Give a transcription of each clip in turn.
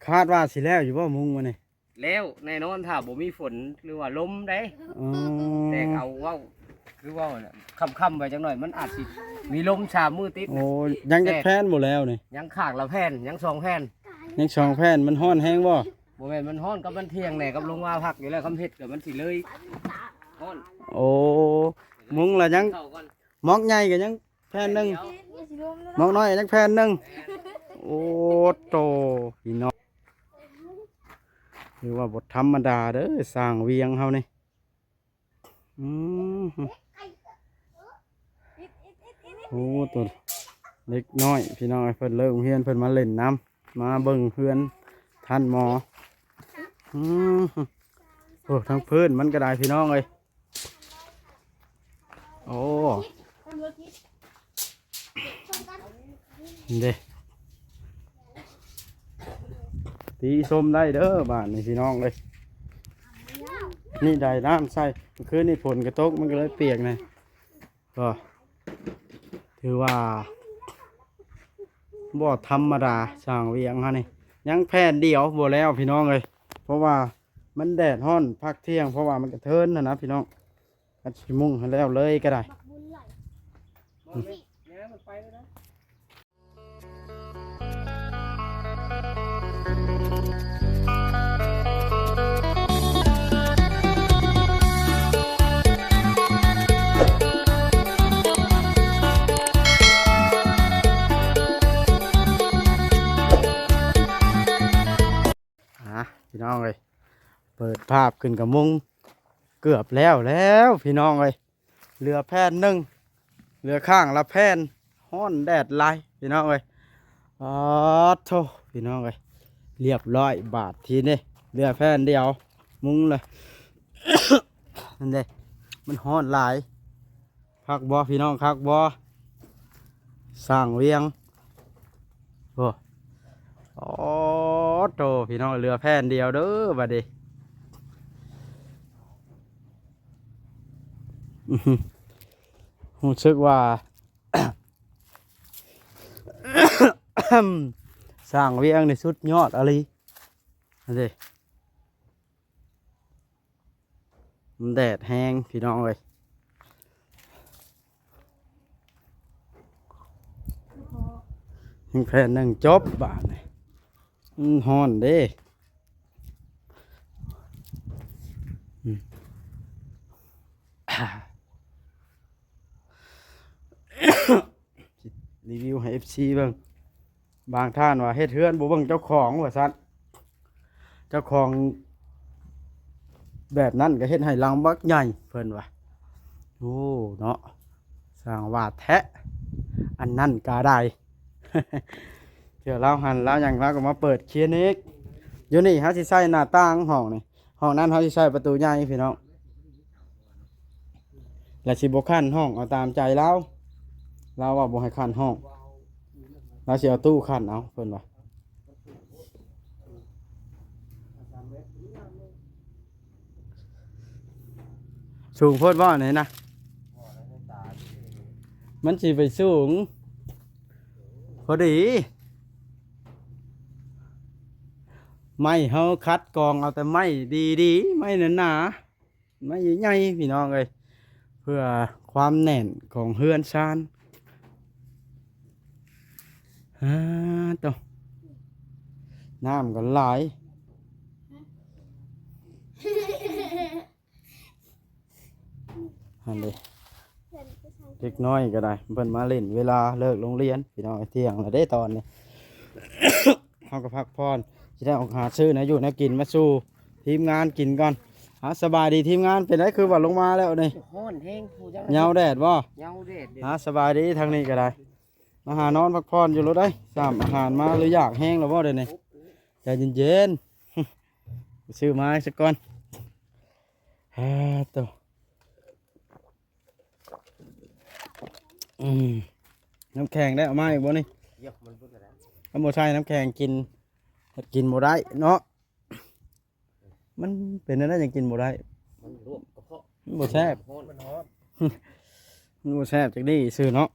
ຄາດວ່າຊິແລ້ວຢູ່ບໍ່ມຸງມື້ນີ້? ແລ້ວແນ່ນອນ ຖ້າບໍ່ມີຝົນ ຫຼືວ່າລົມໃດ໋. ອໍ ແຕ່ເອົາເວົ້າ ຄືເວົ້າແຫຼະ ຄ່ຳໆໄປຈັກໜ້ອຍ ມັນອາດຊິມີລົມສາມມື້ຕິດ. ໂອ້ ຍັງຈັກແຜ່ນບໍ່ແລ້ວນີ້? ຍັງຂ້າງລະແຜ່ນ ຍັງສອງແຜ່ນ. ຍັງສອງແຜ່ນ. ມັນຮ້ອນແຮງບໍ່? ບໍ່ແມ່ນມັນຮ້ອນ ກັບມັນທ່ຽງແດ່ ກັບລົງມາພັກຢູ່ແລ້ວ ຄຳເຮັດກໍມັນຊິເລີຍຮ້ອນ. ໂອ້ ມຸງລະຍັງ ເຂົ້າກ່ອນ ໝອກໃຫຍ່ກໍຍັງແຜ່ນໜຶ່ງ ແຜ່ນດຽວ ໝອກນ້ອຍຍັງແຜ່ນໜຶ່ງ. ໂອ້ໂຕ ພີ່ນ້ອງ ຖືວ່າບໍ່ທຳມະດາເດີ້ ຊ່າງວຽງເຮົານີ້. ອືມ ໂອ້ ໂຕເດັກນ້ອຍ ພີ່ນ້ອງເອີຍ ເພິ່ນເລີກໂຮງຮຽນ ເພິ່ນມາຫຼິ້ນນຳ ມາເບິ່ງເຮືອນທ່ານໝໍ. ອືມ ໂອ້ ທັງພື້ນມັນກໍໄດ້ ພີ່ນ້ອງເອີຍ. ໂອ້ ນີ້ເດ້ ຕີຊົມໄດ້ເດີ້ ບາດນີ້ ພີ່ນ້ອງເອີຍ. ນີ້ໄດ້ນ້ຳໃສ່ ມື້ຄືນນີ້ຝົນກະຕົກ ມັນກໍເລີຍປຽກນະ. ກໍຖືວ່າບໍ່ທຳມະດາ ຊ່າງວຽງເຮົານີ້ ຍັງແຜ່ນດຽວບໍ່ແລ້ວ ພີ່ນ້ອງເອີຍ. ເພາະວ່າມັນແດດຮ້ອນພັກທ່ຽງ ເພາະວ່າມັນກະເທີນຫັ້ນນະ ພີ່ນ້ອງ. ອັດຊິມຸງໃຫ້ແລ້ວເລີຍກໍໄດ້. ອ່າ ພີ່ນ້ອງເອີຍ ເປີດພາບຂຶ້ນກະມຸງເກືອບແລ້ວແລ້ວ ພີ່ນ້ອງເອີຍ. ເຫຼືອແຜ່ນໜຶ່ງ ເຫຼືອຂ້າງລະແຜ່ນ ຮ້ອນແດດຫຼາຍ ພີ່ນ້ອງເອີຍ. ອາໂທ້ ພີ່ນ້ອງເອີຍ ລຽບຮ້ອຍ ບາດທີນີ້ ເຫຼືອແຜ່ນດຽວ ມຸງເລີຍ. ນັ້ນເດ້ ມັນຮ້ອນຫຼາຍ. ຄັກບໍ່ ພີ່ນ້ອງ ຄັກບໍ່? ສ້າງວຽງ ໂອ້ ໂອ້ໂຕ ພີ່ນ້ອງ ເຫຼືອແຜ່ນດຽວເດີ້ ບາດນີ້. ອື ຮູ້ສຶກວ່າ ສ້າງວຽງນີ້ສຸດຍອດອີ່ຫຼີ ຫັ້ນເດ້. ມັນແດດແຮງ ພີ່ນ້ອງເອີຍ. ຍັງແຜ່ນໜຶ່ງຈົບບາດນີ້. ມັນຮ້ອນເດ້. ອືມ ຊິຣີວິວໃຫ້ເອັຟຊີເບິ່ງ. ບາງທ່ານວ່າເຮັດເຮືອນບໍ່ເບິ່ງເຈົ້າຂອງວ່າຊັ້ນ. ເຈົ້າຂອງແບບນັ້ນກໍເຮັດໃຫ້ຫຼັງບັກໃຫຍ່ ເພິ່ນວ່າ. ໂອ້ ເນາະ ຊ່າງວ່າແທ້ ອັນນັ້ນກໍໄດ້. ເທື່ອລາວຫັນລາວຫຍັງ ລາວກໍມາເປີດຄລິນິກ. ຢູ່ນີ້ເຮົາຊິໃສ່ໜ້າຕ່າງຫ້ອງນີ້ ຫ້ອງນັ້ນເຮົາຊິໃສ່ປະຕູໃຫຍ່ ພີ່ນ້ອງ. ແລະ ຊິບໍ່ຂັ້ນຫ້ອງເອົາຕາມໃຈລາວ. ລາວວ່າບໍ່ໃຫ້ຂັ້ນຫ້ອງ ລາວຊິເອົາຕູ້ຂັ້ນເອົາ ເພິ່ນວ່າ. ສູງໂພດບໍ່ນີ້ນະ? ມັນຊິໄປສູງ ພໍດີ. ໄມ້ເຮົາຄັດກອງເອົາແຕ່ໄມ້ດີໆ ໄມ້ໜາໆ ໄມ້ໃຫຍ່ໆ ພີ່ນ້ອງເອີຍ ເພື່ອຄວາມແໜ້ນຂອງເຮືອນຊານ. ອາໂຕ ນ້ຳກໍຫຼາຍ. ຫັ້ນເດ້ ເດັກນ້ອຍກໍໄດ້ ເພິ່ນມາຫຼິ້ນເວລາເລີກໂຮງຮຽນ ພີ່ນ້ອງ. ທ່ຽງແລ້ວເດ້ຕອນນີ້ ເຮົາກໍພັກຜ່ອນ ຊິໄດ້ອອກຫາຊື້ແນວຢູ່ແນວກິນມາສູ່ທີມງານກິນກ່ອນ. ເອົາ ສະບາຍດີທີມງານ. ເປັນໃດຄືວ່າລົງມາແລ້ວນີ້? ຮ້ອນແຮງ ເຫງົາແດດບໍ່? ເຫງົາແດດເດ້. ເອົາ ສະບາຍດີ ທາງນີ້ກໍໄດ້ ມາຫານອນພັກຜ່ອນຢູ່ໂລດເດ້. ຊ້ຳອາຫານມາ ຫຼືຢາກແຮງແລ້ວບໍ່ດຽວນີ້? ໃຈເຢັນໆ ຊື້ມາໃຫ້ຊະກ່ອນ. ອາໂຕ ອືມ ນ້ຳແຂງໄດ້ເອົາມາອີກບໍ່ນີ້? ຢາກມັນເບິ່ງກໍໄດ້ ຄັນບໍ່ໃສ່ນ້ຳແຂງກິນ ເຮັດກິນບໍ່ໄດ້ເນາະ. ມັນເປັນແນວໃດຈັ່ງກິນບໍ່ໄດ້? ມັນລວກກະເພາະ ມັນບໍ່ແຊບ ມັນຮ້ອນ ມັນບໍ່ແຊບຈັກດີ້ຊື່ເນາະ.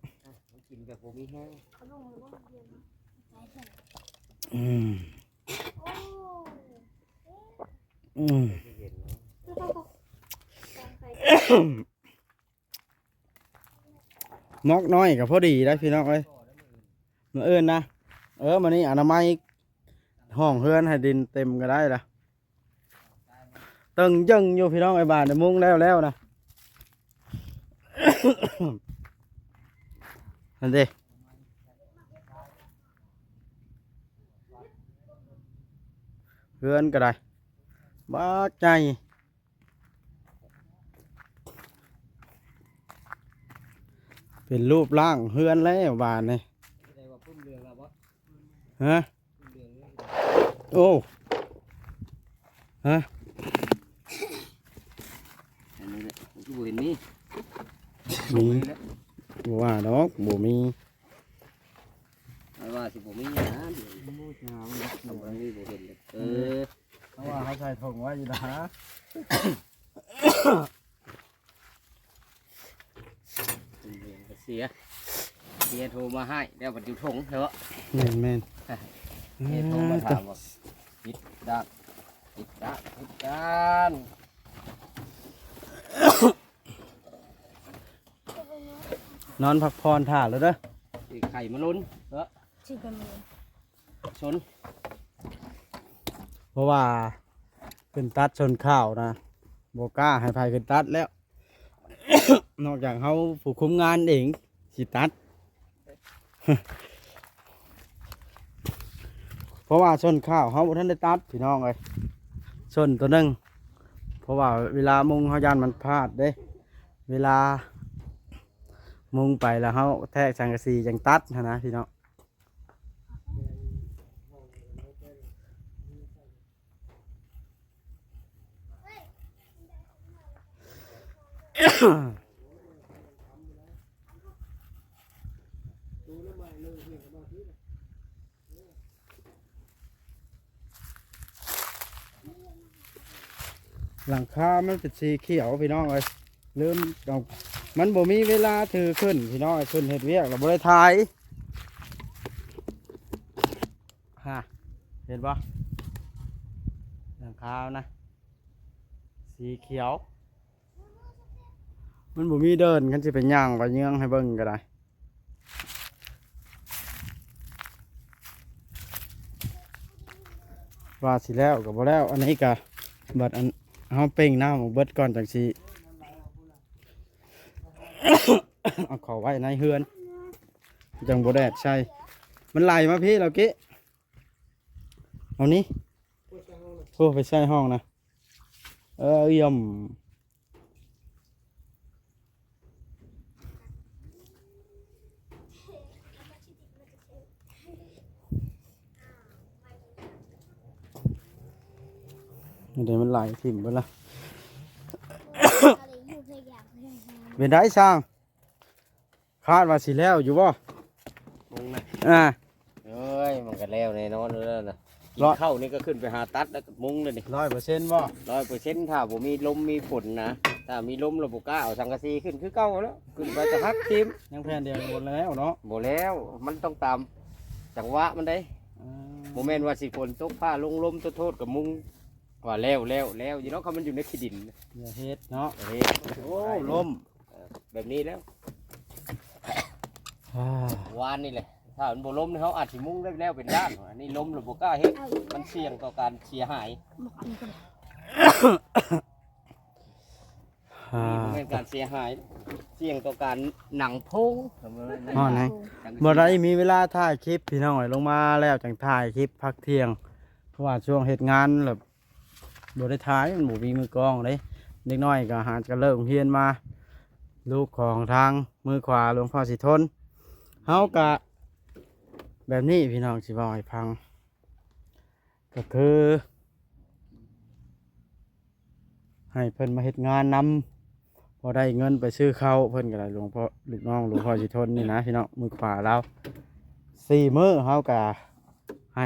ມັນກິນແບບບໍ່ມີແຮງ. ອືມ. ອືມ ມອກນ້ອຍກໍພໍດີໄດ໋ພີ່ນ້ອງເອີຍ. ມື້ອື່ນນະ ເອີ ມື້ນີ້ອະນາໄມຫ້ອງເຮືອນໃຫ້ດິນເຕັມກໍໄດ້ລະ. ເຕີງເຢິງຢູ່ພີ່ນ້ອງເອີຍ ບາດນີ້ມຸງແລ້ວໆນະ ຫັ້ນເດ້ ເຮືອນກໍໄດ້ບັກໃຫຍ່ ເປັນຮູບຮ່າງເຮືອນແລ້ວບາດນີ້ ຮະ ໂອ້ ຮະ ອັນນີ້ແຫຼະ ຄືບໍ່ເຫັນມີ ມີ ບໍ່ວ່າດອກ ບໍ່ມີ ໄປວ່າຊິບໍ່ມີຫຍັງ ບໍ່ມີ ບໍ່ເຫັນເລີຍ ເອີ ເພາະວ່າເຮົາໃສ່ຖົງໄວ້ຢູ່ນະ. ເສຍ ເສຍໂທມາໃຫ້ແລ້ວ ບັດຢູ່ຖົງເນາະ. ແມ່ນໆ ເສຍໂທມາຖາມວ່າ ເອີ ຜິດດ້ານ ຜິດດ້ານ ຜິດດ້ານ ນອນພັກຜ່ອນຖ້າແລ້ວເດີ ຊິໄຂ່ມາລຸນເນາະ ຊິໄຂ່ມາລຸນ ຊົນ ເພາະວ່າຂຶ້ນຕັດຊົນຂ້າວນະ ບໍ່ກ້າໃຫ້ໃຜຂຶ້ນຕັດແລ້ວ ນອກຈາກເຮົາຜູ້ຄຸມງານເອງຊິຕັດ ເພາະວ່າຊົນຂ້າວເຮົາບໍ່ທັນໄດ້ຕັດພີ່ນ້ອງເອີຍ ຊົນໂຕໜຶ່ງ ເພາະວ່າເວລາມຸງເຮົາຢ້ານມັນພາດເດ້ ເວລາມຸງໄປແລ້ວເຮົາແທກສັງກະສີຈັ່ງຕັດຫັ້ນນະພີ່ນ້ອງ. ຫຼັງຄາມັນເປັນສີຂຽວພີ່ນ້ອງເອີຍ ລືມເອົາ ມັນບໍ່ມີເວລາຖືຂຶ້ນພີ່ນ້ອງເອີຍ ເພິ່ນເຮັດວຽກແລ້ວບໍ່ໄດ້ຖ່າຍ. ຮະ ເຫັນບໍ່ ຫຼັງຄານະ ສີຂຽວ ມັນບໍ່ມີເດີ່ນ ຄັນຊິໄປຍ່າງໄປເຍືອງໃຫ້ເບິ່ງກໍໄດ້ ວ່າຊິແລ້ວກໍບໍ່ແລ້ວ. ອັນນີ້ກໍບັດອັນເຮົາເປັ່ງນ້ຳອອກເບິດກ່ອນ ຈັ່ງຊິເອົາເຂົ້າໄວ້ໃນເຮືອນ ຈັ່ງບໍ່ແດດໃສ່. ມັນໄຫຼມາພີ້ແລ້ວເກະ ເອົານີ້ ໂອ້ ໄປໃສ່ຫ້ອງນະ ເອີ ຢ້ຽມ ນີ້ເດ້ ມັນໄຫຼຖິ້ມເບິດລະ ເປັນໄດ້ຊ່າງ? ຄາດວ່າຊິແລ້ວຢູ່ບໍ່? ມຸງນະ ອ່າ ເອີຍ ມັນກໍແລ້ວແນ່ນອນຢູ່ແລ້ວນະ ກິນເຂົ້ານີ້ກໍຂຶ້ນໄປຫາຕັດແລ້ວກໍມຸງເລີຍນີ້ ຮ້ອຍເປີເຊັນບໍ່? ຮ້ອຍເປີເຊັນ ຖ້າບໍ່ມີລົມມີຝົນນະ ຖ້າມີລົມແລ້ວບໍ່ກ້າເອົາສັງກະສີຂຶ້ນຄືເກົ່າແລ້ວ ຂຶ້ນໄປກໍຫັກຖິ້ມ ຍັງແຜ່ນດຽວບໍ່ແລ້ວເນາະ ບໍ່ແລ້ວ ມັນຕ້ອງຕາມຈັງຫວະມັນເດ້ ອ່າ ບໍ່ແມ່ນວ່າຊິຝົນຕົກຟ້າລົງລົມໂທດໆກໍມຸງວ່າແລ້ວ ແລ້ວ ແລ້ວຢູ່ເນາະ ຄັນມັນຢູ່ໃນຂີ້ດິນ ຢ່າເຮັດເນາະ ເຮັດ ໂອ້ ລົມ ເອີ ແບບນີ້ແລ້ວ ອ່າ ວານນີ້ແຫຼະ ຖ້າມັນບໍ່ລົມນີ້ ເຮົາອາດຊິມຸງໄດ້ແລ້ວເປັນດ້ານ ອັນນີ້ລົມແລ້ວບໍ່ກ້າເຮັດ ມັນສ່ຽງຕໍ່ການເສຍຫາຍ ອ່າ ນີ້ບໍ່ແມ່ນການເສຍຫາຍ ສ່ຽງຕໍ່ການໜັງໂພງ ຮອດນະ ບໍ່ໄດ້ມີເວລາຖ່າຍຄລິບພີ່ນ້ອງເອີຍ ລົງມາແລ້ວຈັ່ງຖ່າຍຄລິບພັກທ່ຽງ ເພາະວ່າຊ່ວງເຮັດງານແລ້ວ ບໍ່ໄດ້ຖ່າຍ ມັນບໍ່ມີມືກ້ອງເດ້ ເດັກນ້ອຍກໍຫາກະເລີກໂຮງຮຽນມາ ລູກຂອງທາງມືຂວາຫຼວງພໍ່ສີທົນ ເຮົາກະແບບນີ້ພີ່ນ້ອງ ຊິເວົ້າໃຫ້ຟັງ ກໍຄືໃຫ້ເພິ່ນມາເຮັດງານນຳ ພໍໄດ້ເງິນໄປຊື້ເຂົ້າ ເພິ່ນກໍໄດ້ ຫຼວງພໍ່ ລູກນ້ອງຫຼວງພໍ່ສີທົນນີ້ນະພີ່ນ້ອງ ມືຂວາລາວ ສີ່ມື້ເຮົາກໍໃຫ້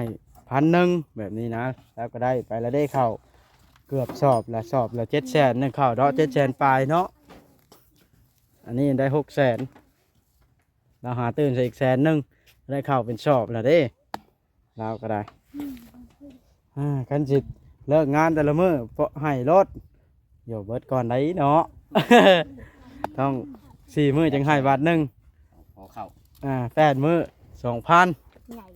ພັນໜຶ່ງແບບນີ້ນະ ລາວກໍໄດ້ໄປລະເດ້ ເຂົ້າເກືອບສອບລະ ສອບລະເຈັດແສນໜຶ່ງ ເຂົ້າເນາະ ເຈັດແສນປາຍເນາະ ອັນນີ້ໄດ້ຫົກແສນ ລາວຫາຕື່ມໃສ່ອີກແສນໜຶ່ງ ໄດ້ເຂົ້າເປັນສອບລະເດ້ ລາວກໍໄດ້ ອ່າ ຄັນຊິ ເລີກງານແຕ່ລະມື້ ເພາະໃຫ້ໂລດ ໂຍ ເບິດກ່ອນໄດ໋ເນາະ ຕ້ອງສີ່ມື້ຈັ່ງໃຫ້ບາດໜຶ່ງ ຂໍເຂົ້າ ອ່າ ແປດມື້ ສອງພັນ ໃຫຍ່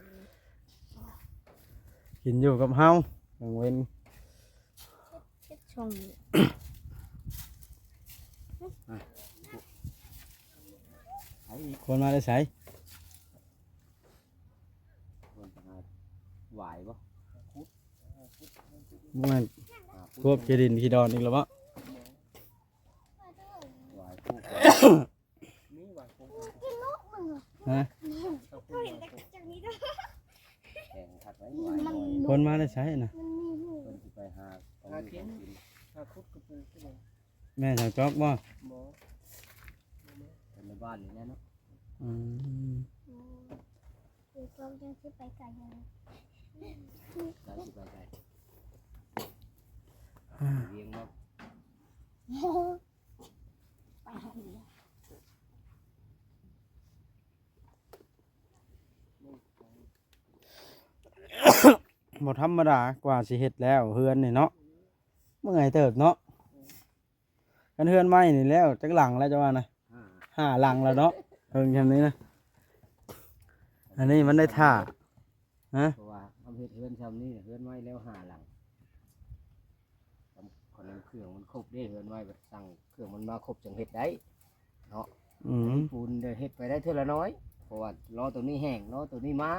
ກິນຢູ່ກັບເຮົາກາງເວັນ ເຮັດຊ່ອງນີ້ ຄົນມາແຕ່ໃສ? ຫວາຍບໍ່? ບໍ່ແມ່ນ ພວກຂີ້ດິນຂີ້ດອນອີກແລ້ວບໍ່? ຫວາຍ ຮະ? ຄົນມາແຕ່ໃສນະ? ເພິ່ນຊິໄປຫາ ຫາກິນ ຫາຂຸດກະປູ ແມ່ນຫຍັງຈອກບໍ່? ບໍ່ ເພິ່ນໃນບ້ານນີ້ແຫຼະເນາະ ອືມ ອືມ ຢູ່ກອງຈັ່ງຊິໄປໄກແທ້ ໄກ ຊິໄປໄກ ອ່າ ວຽງເນາະ ໄປຫາອີກແລ້ວ ບໍ່ທຳມະດາ ກວ່າຊິເຮັດແລ້ວເຮືອນນີ້ເນາະ ເມື່ອຍເຕີບເນາະ. ຄັນເຮືອນໃໝ່ນີ້ແລ້ວຈັກຫຼັງແລ້ວເຈົ້າວ່ານະ? ຫ້າ ຫ້າຫຼັງແລ້ວເນາະ ເຖິງຊ່ຳນີ້ນະ ອັນນີ້ມັນໄດ້ຖ້າ ຮະ? ເພາະວ່າເຮົາເຮັດເຮືອນຊ່ຳນີ້ ເຮືອນໃໝ່ແລ້ວຫ້າຫຼັງ ຄັນເຄື່ອງມັນຄົບເດ້ ເຮືອນໃໝ່ ສັ່ງເຄື່ອງມັນມາຄົບຈັ່ງເຮັດໄດ້ເນາະ ອືມ ປູນເຮັດໄປໄດ້ເທື່ອລະໜ້ອຍ ເພາະວ່າລໍໂຕນີ້ແຫ້ງ ລໍໂຕນີ້ມາ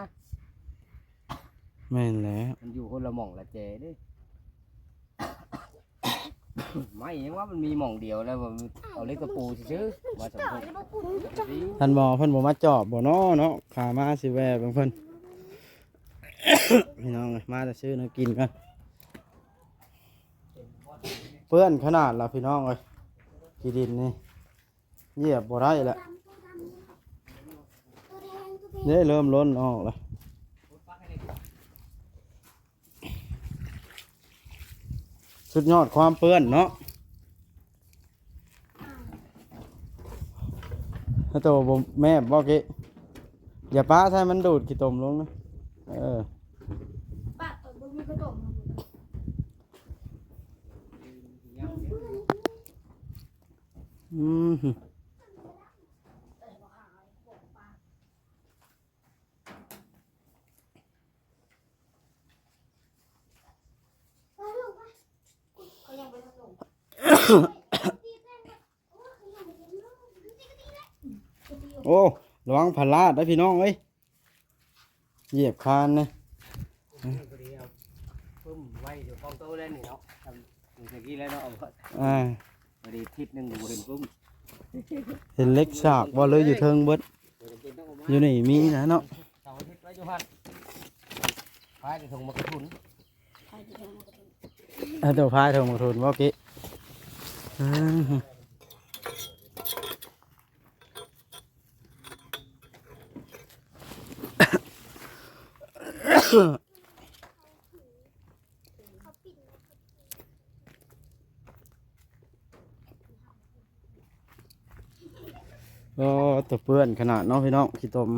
ແມ່ນແຫຼະ ມັນຢູ່ຄົນລະໝ່ອງລະແຈເດ້. ໄມ້ຍັງວ່າມັນມີໝ່ອງດຽວແລ້ວ ເອົາເຫຼັກຕະປູຊື່ໆ ມາສົມທົບ. ທ່ານໝໍເພິ່ນບໍ່ມາຈອບບໍ່ເນາະ ເນາະ ຂ້າມາຊິແວ່ເບິ່ງເພິ່ນ ພີ່ນ້ອງເອີຍ ມາແຕ່ຊື້ແນວກິນກ່ອນ ເປື້ອນຂະໜາດລະ ພີ່ນ້ອງເອີຍ ຂີ້ດິນນີ້ ຢຽບບໍ່ໄດ້ແຫຼະ ເດ້ເລີ່ມຫຼົ່ນອອກລະ ສຸດຍອດຄວາມເປື້ອນເນາະ ໂຕບໍ່ແມບບໍ່ເກະ ຢ່າປະໃສ່ມັນດູດຂີ້ຕົມລົງນະ ເອີ ປະຕົມບໍ່ມີຂີ້ຕົມ ອືມ. ໂອ້ ລະວັງພະລາດເດີພີ່ນ້ອງເອີຍ ຢຽບຄານເດີ ພໍດີເອົາປຶ້ມໄວ້ຢູ່ຂອງໂຕແລ້ວນີ້ເນາະ ທຳຄືຕະກີ້ແລ້ວເນາະ ອ່າ ພໍດີທິດໜຶ່ງບໍ່ເຫັນປຶ້ມ ເຫັນເຫຼັກສາກບໍ່ ເລີຍຢູ່ເທິງເບິດ ບໍ່ຈຳເປັນຕ້ອງເອົາມາ ຢູ່ນີ້ມີນະເນາະ ເສົາອາທິດໄວ້ຢູ່ຫັ້ນ ພາຍແຕ່ຖົງໝາກກະທຸນ ພາຍແຕ່ຖົງໝາກກະທຸນ ເອົາໂຕພາຍຖົງໝາກກະທຸນບໍ່ເກະ ອ່າ. ໂອ້ ຕົວເປື້ອນຂະໜາດເນາະພີ່ນ້ອງ ຂີ້ຕົມ.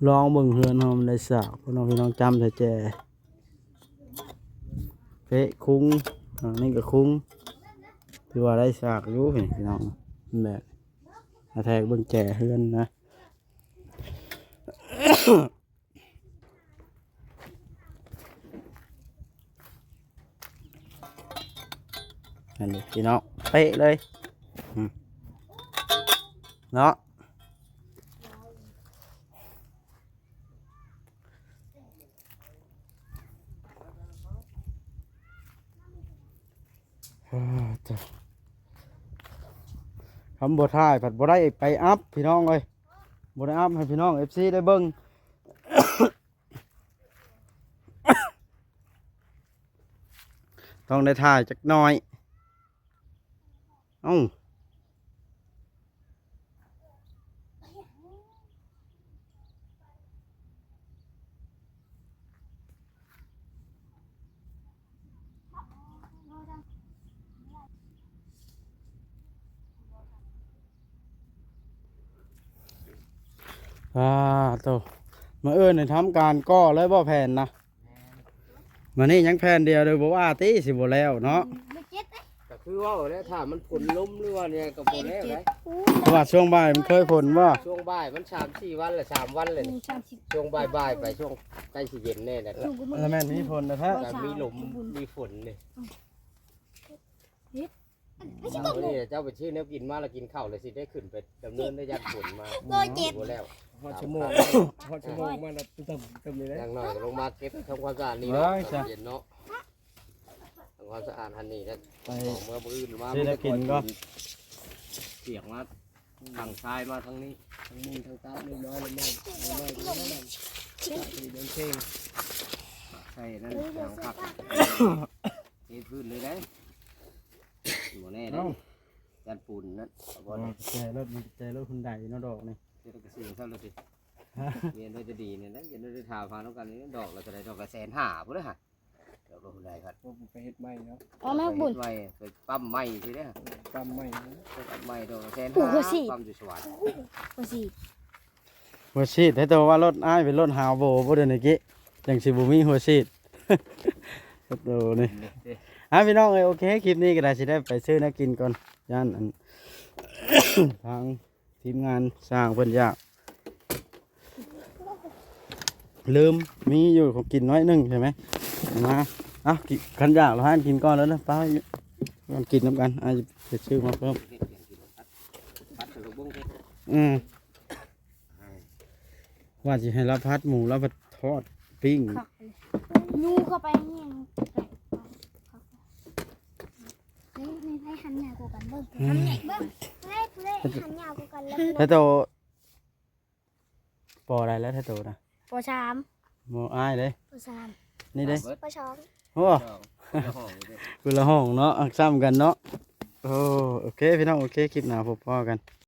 ລອງເບິ່ງເຮືອນເຮົາມັນໄດ້ສາກ ພີ່ນ້ອງ ພີ່ນ້ອງ ຈ້ຳໃສ່ແຈ ເປະ ຄຸງ ອັນນີ້ກໍຄຸງ ຖືວ່າໄດ້ສາກຢູ່ ພີ່ນ້ອງ ແບບ ມາແທກເບິ່ງແຈເຮືອນນະ. ອັນນີ້ພີ່ນ້ອງ ເປະເລີຍ ອືມ ເນາະ ເອີ ຈ້ະ ຄຳບໍ່ຖ່າຍພັດບໍ່ໄດ້ໄປອັບ ພີ່ນ້ອງເອີຍ ບໍ່ໄດ້ອັບໃຫ້ພີ່ນ້ອງເອັຟຊີໄດ້ເບິ່ງ. ຕ້ອງໄດ້ຖ່າຍຈັກໜ້ອຍ ເອົ້າ. ອ່າໂຕ ມື້ອື່ນນີ້ທຳການກໍ່ເລີຍບໍ່ແຜ່ນນະ? ແມ່ນ ມື້ນີ້ຍັງແຜ່ນດຽວເດີ ບໍ່ວ່າຕິ ຊິບໍ່ແລ້ວເນາະ. ບໍ່ເຈັດເດ້ ກໍຄືເວົ້າແຫຼະ ຖ້າມັນຝົນລົມ ຫຼືວ່າແນວກໍບໍ່ແລ້ວໄດ໋. ເພາະວ່າຊ່ວງບ່າຍມັນເຄີຍຝົນບໍ່? ຊ່ວງບ່າຍມັນສາມສີ່ວັນແຫຼະ ສາມວັນແຫຼະນີ້. ອືມ ສາມສິບ ຊ່ວງບ່າຍໆ ໄປ ຊ່ວງໃກ້ຊິເຢັນແນ່ແຫຼະ. ແລ້ວມັນມີຝົນແລ້ວແທ້ ກໍມີລົມມີຝົນນີ້. ອືມ ເຮັດ ມື້ນີ້ເຈົ້າໄປຊື້ແນວກິນມາ ແລ້ວກິນເຂົ້າ ແລ້ວຊິໄດ້ຂຶ້ນໄປດຳເນີນໄດ້ ຢ້ານຝົນມາ. ໂອ້ຍ ເຈັບ ບໍ່ແລ້ວ. ຮອດຊົ່ວໂມງ ຮອດຊົ່ວໂມງມາແລ້ວ ຕຶ້ມໆນີ້ແຫຼະ. ຢ່າງໜ້ອຍກໍລົງມາເກັບທຳຄວາມສະອາດນີ້ເນາະ ຕອນເຢັນເນາະ ທຳຄວາມສະອາດຫັ້ນນີ້ແຫຼະ. ໄປ ອອກເມືອມື້ອື່ນມາ ຊື້ແນວກິນກ່ອນ. ປຽກມາ ທາງຊາຍມາທາງນີ້ ທັງມຸ້ງທັງຕາດ ເລີຍນ້ອຍ ເລີຍນ້ອຍ ເລີຍນ້ອຍ ເລີຍນ້ອຍ ເລີຍນ້ອຍ ໃສ່ນັ້ນ ທາງຜັກ ເທພື້ນເລີຍໄດ໋. ບໍ່ແນ່ເດ້ ເອົ້າ ຢ້ານຝຸ່ນນັ້ນ. ບໍ່ ໃສ່ລົດ ໃສ່ລົດຮຸນໄດເນາະ ດອກນີ້ ເຮັດກະເສດເທົ່າລະຕິ. ຮະ ຮຽນໄວ້ຈະດີນີ້ນະ ຮຽນໄວ້ຖ້າພານຳກັນນີ້ ດອກລະເທົ່າໃດ? ດອກລະແສນຫ້າພຸ້ນນະ. ດອກລະພຸ້ນໄດ໋ພັດ ໂອ້ ໄປເຮັດໃໝ່ເນາະ. ເອົາແມ່ບຸນ ໄປເຮັດໃໝ່ ໄປປ້ຳໃໝ່ຊິເດ້. ປ້ຳໃໝ່ ໄປປ້ຳໃໝ່ ດອກລະແສນຫ້າ ປ້ຳຢູ່ສະຫວັນ. ໂອ້ຍ ຫົວສີດ ຫົວສີດ ໃຫ້ໂຕວ່າລົດອ້າຍເປັນລົດຫາວໂບບໍ່ ດຽວນີ້ກິ ຈັ່ງຊິບໍ່ມີຫົວສີດ. ໂຕນີ້ ອ່ະ ພີ່ນ້ອງເອີຍ ໂອເຄ ຄລິບນີ້ກໍໄດ້ ຊິໄດ້ໄປຊື້ແນວກິນກ່ອນ ຢ້ານອັນ ທາງທີມງານຊ່າງເພິ່ນຢາກ ລືມ ມີຢູ່ຂອງກິນໜ້ອຍໜຶ່ງໃຊ່ໄໝ ມາ ເອົາ ກິນ ຄັນຢາກລະຫາກິນກ່ອນເດີ ໄປ ກິນນຳກັນ ອ້າຍໄປຊື້ມາເພີ່ມ. ອືມ ວ່າຊິໃຫ້ລາວຜັດໝູ ລາວຜັດທອດ ປີ້ງ ຍູເຂົ້າໄປນີ້. ເຮີ້ຍ ໃຜຫັນຍາວກວ່າກັນເບິ່ງ ອືມ ເບິ່ງ ເຮີ້ຍ ເຮີ້ຍ ໃຜຫັນຍາວກວ່າກັນ ແລ້ວ ແລ້ວໂຕ ປໍໃດແລ້ວແທ້ໂຕນະ? ປໍສາມ. ໝູອ້າຍເດ້? ປໍສາມ. ນີ້ເດ້? ປໍສອງ. ໂອ້ ຄົນລະຫ້ອງເນາະ ຊ້ຳກັນເນາະ. ໂອ້ ໂອເຄ ພີ່ນ້ອງ ໂອເຄ ຄລິບໜ້າພົບພໍ້ກັນ.